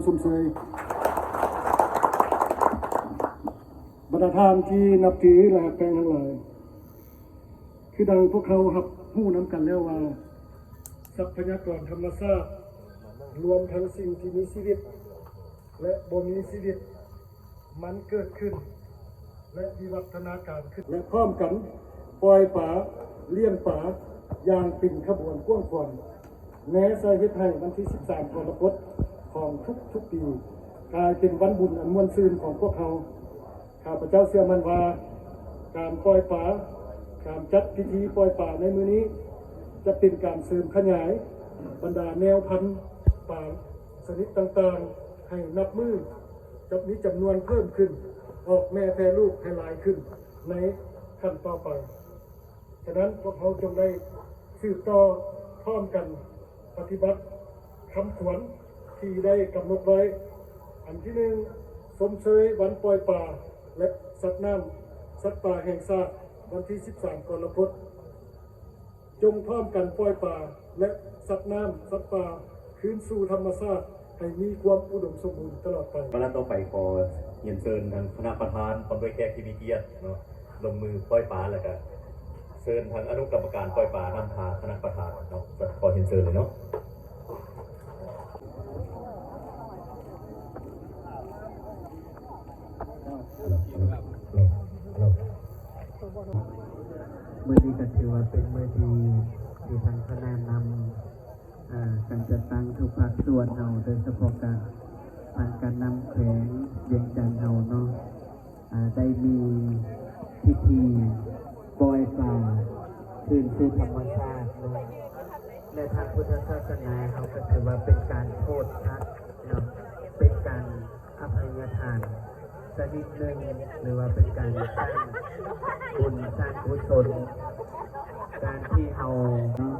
ຊົມເຊີຍ. ບັນດາທ່ານທີ່ນັບຖື ແລະ ຮັກແພງທັງຫຼາຍ, ຄືດັ່ງພວກເຮົາຮັບຮູ້ນຳກັນແລ້ວວ່າ ຊັບພະຍາກອນທຳມະຊາດ, ລວມທັງສິ່ງທີ່ມີຊີວິດ ແລະ ບໍ່ມີຊີວິດ, ມັນເກີດຂຶ້ນ ແລະ ວິວັດທະນາການຂຶ້ນ ແລະ ພ້ອມກັນປ່ອຍປາ, ລ້ຽງປາຢ່າງເປັນຂະບວນກວ້າງຂວາງ, ແນໃສ່ເຮັດໃຫ້ວັນທີສິບສາມກໍລະກົດຂອງທຸກໆປີ ກາຍເປັນວັນບຸນອັນມ່ວນຊື່ນຂອງພວກເຮົາ. ຂ້າພະເຈົ້າເຊື່ອໝັ້ນວ່າ ການປ່ອຍປາ, ການຈັດພິທີປ່ອຍປາໃນມື້ນີ້ ຈະເປັນການເສີມຂະຫຍາຍບັນດາແນວພັນປາຊະນິດຕ່າງໆ ໃຫ້ນັບມື້ຈະມີຈຳນວນເພີ່ມຂຶ້ນ, ອອກແມ່ແຜ່ລູກໃຫ້ຫຼາຍຂຶ້ນໃນຂັ້ນຕໍ່ໄປ. ສະນັ້ນ ພວກເຮົາຈົ່ງໄດ້ສືບຕໍ່ພ້ອມກັນປະຕິບັດຄຳຂວັນທີ່ໄດ້ກຳນົດໄວ້. ອັນທີໜຶ່ງ, ຊົມເຊີຍວັນປ່ອຍປາ ແລະ ສັດນ້ຳ ສັດປ່າແຫ່ງຊາດ ວັນທີສິບສາມກໍລະກົດ. ຈົ່ງພ້ອມກັນປ່ອຍປາ ແລະ ສັດນ້ຳ ສັດປ່າຄືນສູ່ທຳມະຊາດ ໃຫ້ມີຄວາມອຸດົມສົມບູນຕະຫຼອດໄປ. ບັນດາຕໍ່ໄປ ຂໍຮຽນເຊີນທາງຄະນະປະທານ ພ້ອມດ້ວຍແຂກທີ່ມີກຽດເນາະ ລົງມືປ່ອຍປາ ແລ້ວກະເຊີນທາງອະນຸກຳມະການປ່ອຍປານຳພາຄະນະປະທານເນາະ. ຂໍຮຽນເຊີນເລີຍເນາະ. ມື້ນີ້ກໍຖືວ່າເປັນມື້ດີ ທີ່ທາງຄະນະນຳ ເອີ ການຈັດຕັ້ງທຸກພາກສ່ວນເຮົາ ໂດຍສະເພາະການ ທາງການນຳແຂວງວຽງຈັນເຮົາເນາະ ເອີ ໄດ້ມີພິທີປ່ອຍປາຄືນສູ່ທຳມະຊາດເນາະ ແລະ ທາງພຸດທະສາສະໜາເຮົາກໍຖືວ່າເປັນການໂທດສັດເນາະ ເປັນການ ອະໄພຍະທານຊະນິດໜຶ່ງ ຫຼືວ່າເປັນການສ້າງບຸນສ້າງກຸສົນ ການທີ່ເຮົາເນາະ.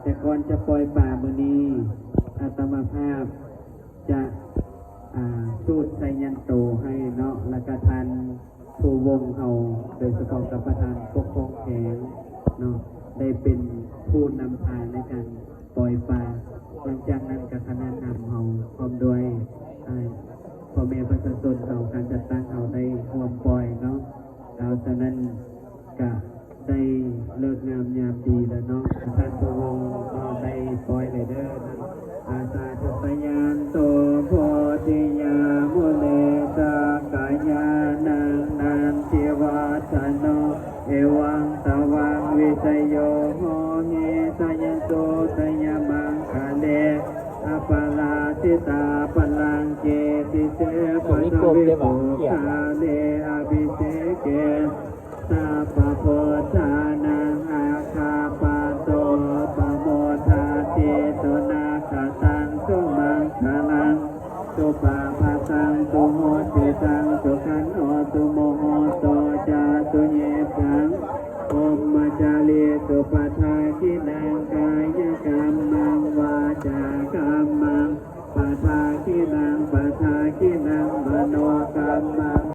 ແຕ່ກ່ອນຈະປ່ອຍປາມື້ນີ້ ອາດຕະມາພາບຈະ ອາ ສູດໄຊຍັນໂຕໃຫ້ເນາະ ແລ້ວກະທ່ານຜູ້ວົງເຮົາ ໂດຍສະເພາະກັບປະທານປົກຄອງແຂວງເນາະ ໄດ້ເປັນຜູ້ນຳພາໃນການ ປ່ອຍປາ. ຫຼັງຈາກນັ້ນກໍຄະນະນຳເຮົາພ້ອມດ້ວຍ ອ່າ ພໍ່ແມ່ປະຊາຊົນເຮົາ ການຈັດຕັ້ງເຮົາໄດ້ຮ່ວມປ່ອຍເນາະ. ເອົາ ສະນັ້ນກະໄດ້ເລີກງາມຍາມດີແລ້ວເນາະ. ທ່ານຜູ້ວົງເນາະ ໄດ້ປ່ອຍແລ້ວເດີ. ອາ ສາທຸ ສະຍັນໂຕ ໂພທິຍາ ມູເລ ສັກກາຍານັງ ນັນທິວັດຖະໂນ ເອວັງ ຕະວັງ ວິຊະໂຍ ໂຫ ຫິ ສະຍະໂສ ຊະຍະມັງຄະເລ ອະປະລາຊິຕາ ພະລັງ ກີຕິເສ ປະທະວິໂພຄາເລ ອະພິເສເກ ສັບພະໂພທານັງ ອາຄາປະໂຕ ປະໂມທາຕິ ສຸນາຄະຕັງ ສຸມັງຄະລັງ ສຸປະພາກັງ ສຸໂຫ